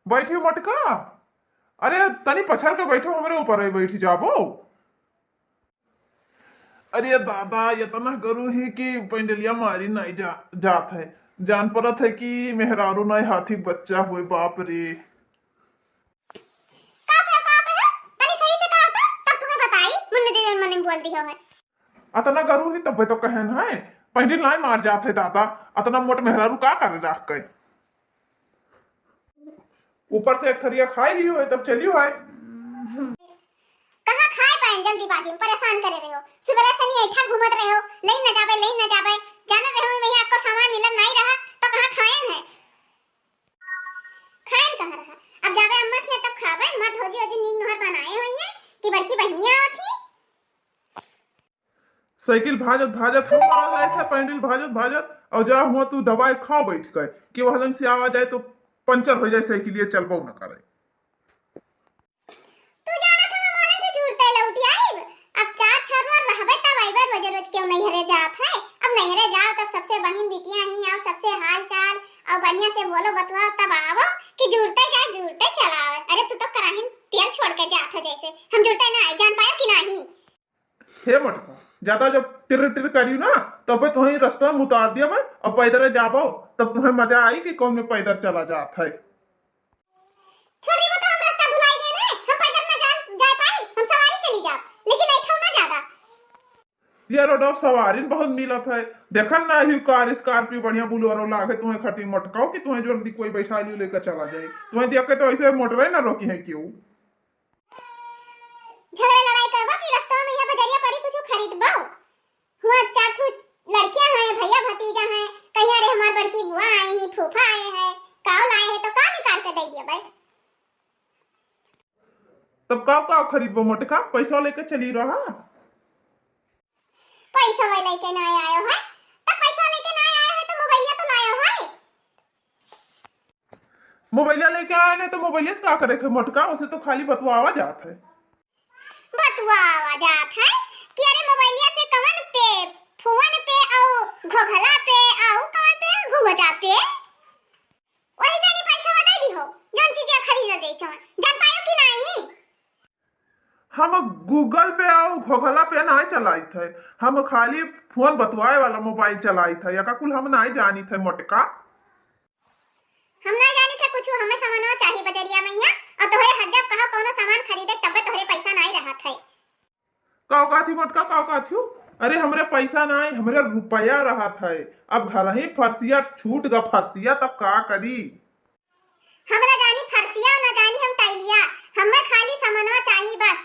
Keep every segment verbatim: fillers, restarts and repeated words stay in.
बैठी मोटका, अरे तनी पछर के बैठो, हमरे ऊपर ही बैठी जाबो। अरे दादा, इतना गरू ही कि पैंडलिया मारी नहीं जा, जात है। जान परत है कि मेहरारू नहीं हाथी बच्चा हुए, बाप रे। का कहे, का कहे? तनी सही से कहा तो, तब तुम्हें बताई, मुन्ने जे मन में बोल दियो है। अतना गरू ही तब तो कहन है, पैंडल नहीं मार जात है दादा, अतना मोट मेहरारू का करे राख के? ऊपर से एक थरिया खाई लियो है, तब चलियो है। कहाँ खाए पाए जल्दीबाजी में परेशान करे रहो, सुबह से नहीं ऐठा घूमत रहो, लेन न जाबे, लेन न जाबे, जाने रहो मैं आपको सामान मिलन नहीं रहा, तो कहाँ खाएन है? खाएन कहाँ रहा? अब जाबे अम्मा के तब खाबे, माँ भौजी ओजी नीक नोहर बनाए हुई है कि बड़की बहनिया आवत ही। साइकिल भाजत भाजत हम परा जाए थे, पैंडल भाजत भाजत, और जा हुआ तू दवाई खाओ बैठ कर कि वहलन से आवा जाए तो पंचर हो जाए साइकिल, ये चलबो न करे। तू जाना था हम वहलन से जुड़ते लौटी आइब। अब चार छह बार रहबे तब आइबे, रोजे रोज क्यों नैहरे जात है? अब नैहरे जाओ तब सबसे बहिन बिटिया ही आओ, सबसे हाल चाल और बढ़िया से बोलो बतुआ, तब आवो कि जुड़ते जाए जुड़ते चलावे। अरे तू तो कराही तेल छोड़ के जात हो जैसे, हम जुड़ते ना आए, जान पायो कि नहीं? हे मोटका, ज्यादा जब टिर टिर करियो ना, तब तुम्हें रास्ता में उतार दिया मैं, अब पैदल जाबो, तब तुम्हें मजा आई कि कौन में पैदल चला जात है। छोड़ देबो तो हम रास्ता भुलाई गए हैं, हम पैदल ना जा, जा पाई, हम सवारी चली जाब, लेकिन नहीं खाओ ना ज्यादा। ये रोड अब सवारी बहुत मिलत है, देखन ना ही कार, स्कॉर्पियो बढ़िया बोलेरो लागे तुम्हें खटी मोटकाओ कि तुम्हें जल्दी कोई बैठा लियो लेकर चला जाए, तुम्हें देख के तो ऐसे मोटरे ना रोकी है क्यों। झगड़ा लड़ाई करबो कि रास्ता में यहाँ बजरिया परी कुछ खरीदबो? हुआ चार ठो लड़कियां हैं, भैया भतीजा हैं, कहिया रे हमार बड़की बुआ आई ही, फूफा आए हैं, काव लाए हैं, तो का निकाल के दे दिया भाई? तब का का खरीदबो मोटका, पैसा लेके चली रहा। पैसा वही लेके ना आयो है, तब पैसा लेके ना आयो है तो मोबाइलिया तो लायो है। मोबाइलिया लेके आए ने तो मोबाइलिया से का करे के मोटका, उसे तो खाली बतुआवा जात है। बतुआवा जात है कि अरे मोबाइलिया से कवन पे, फोन पे, औ घोघला पे, औ कवन पे, घुघटा पे। वही से नहीं पैसा दे दी हो, जौन चीजें खरीद दे चाहे, जान पायो कि नहीं? हम Google पे और घोघला पे नहीं चलाइत है, हम खाली फोन बतुआए वाला मोबाइल चलाइत है, एका कुल हम नहीं जानित है मोटका। हम नहीं जानित है कुछ, हमें सामानो चाहिए बजरिया में यहाँ, और तोहरे हर जब कहो कोनो सामान खरीदे तबे तोहरे पैसा नहीं रहत है। का कहत ही मोटका, का कहत ही? अरे हमरे पैसा नहीं, हमरे रुपया रहत है, अब घर ही फरसिया छूट गा फरसिया, तब का करी? हमरा जानी फरसिया, ना जानी हम टाइलिया, हमें खाली सामानवा चाही बस।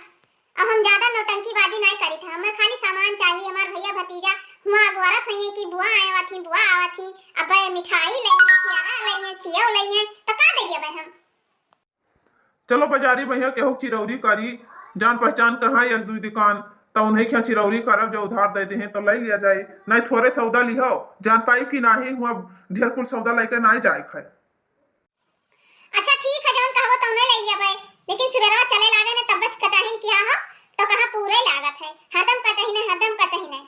अब हम ज्यादा नौटंकीबाजी नहीं करी थे, हमें खाली सामान चाही। हमार भैया भतीजा हुआ अगवारत हुई है कि बुआ आए थी, बुआ आवा थी, अब मिठाई लई है, खियारा लई है, सेव लई है, तो का दे देबे हम? चलो बाजारी भैया केहू चिरौरी करी, जान पहचान कहाँ एक दुई दुकान, तो उन्हें क्या चिरौरी करब, जो उधार दे दे हैं तो ले लिया जाए, नहीं थोड़े सौदा लिहो, जान पाई कि नहीं हुआ ढेर कुल सौदा लेके नहीं जाए खाए। अच्छा ठीक है, जौन कहबो तौने ले लेबै, लेकिन सुबेरवा चले लागे ने तब बस कचाहिन किया हो, तो कहाँ पूरे लागत है, हरदम कचाहिन है, हरदम कचाहिन है।